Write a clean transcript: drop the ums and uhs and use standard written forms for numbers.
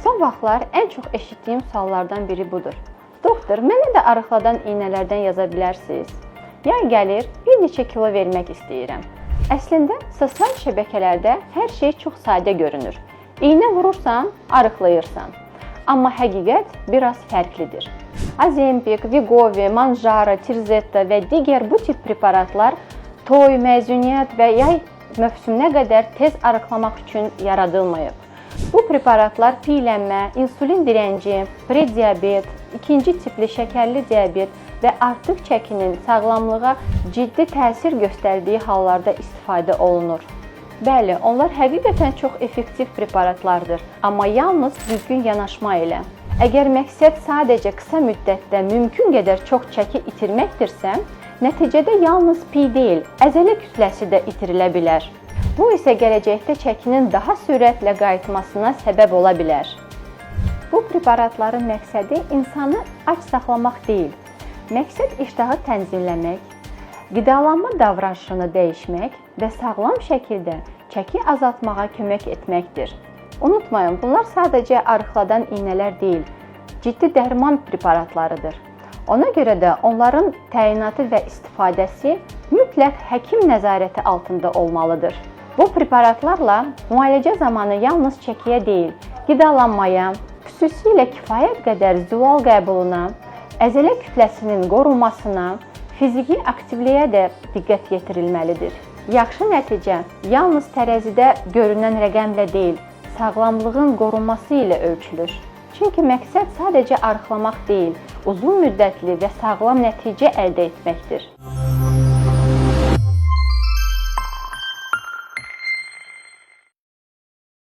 Son vaxtlar ən çox eşitdiyim suallardan biri budur. Doktor, mənə də arıqladan iynələrdən yaza bilərsiniz? Yay gəlir, bir neçə kilo vermək istəyirəm. Əslində, sosial şəbəkələrdə hər şey çox sadə görünür. İynə vurursan, arıqlayırsan. Amma həqiqət biraz fərqlidir. Ozempic, Wegovy, Mounjaro, Tirzepati və digər bu tip preparatlar toy, məzuniyyət və yay mövsümünə qədər tez arıqlamaq üçün yaradılmayıb. Bu preparatlar piylənmə, insulin direnci, prediabet, ikinci tipli şəkərli diabet və artıq çəkinin sağlamlığa ciddi təsir göstərdiyi hallarda istifadə olunur. Bəli, onlar həqiqətən çox effektiv preparatlardır, amma yalnız düzgün yanaşma ilə. Əgər məqsəd sadəcə qısa müddətdə mümkün qədər çox çəki itirməkdirsə, nəticədə yalnız piy deyil, əzələ kütləsi də itirilə bilər. Bu isə gələcəkdə çəkinin daha sürətlə qayıtmasına səbəb ola bilər. Bu preparatların məqsədi insanı ac saxlamaq deyil. Məqsəd iştahı tənzimləmək, qidalanma davranışını dəyişmək və sağlam şəkildə çəki azaltmağa kömək etməkdir. Unutmayın, bunlar sadəcə arıqladan iynələr deyil, ciddi dərman preparatlarıdır. Ona görə də onların təyinatı və istifadəsi mütləq həkim nəzarəti altında olmalıdır. Bu preparatlarla müalicə zamanı yalnız çəkiyə deyil, qidalanmaya, xüsusilə kifayət qədər zülal qəbuluna, əzələ kütləsinin qorunmasına, fiziki aktivliyə də diqqət yetirilməlidir. Yaxşı nəticə yalnız tərəzidə görünən rəqəmlə deyil, sağlamlığın qorunması ilə ölçülür. Çünki məqsəd sadəcə arıqlamaq deyil, uzun müddətli və sağlam nəticə əldə etməkdir.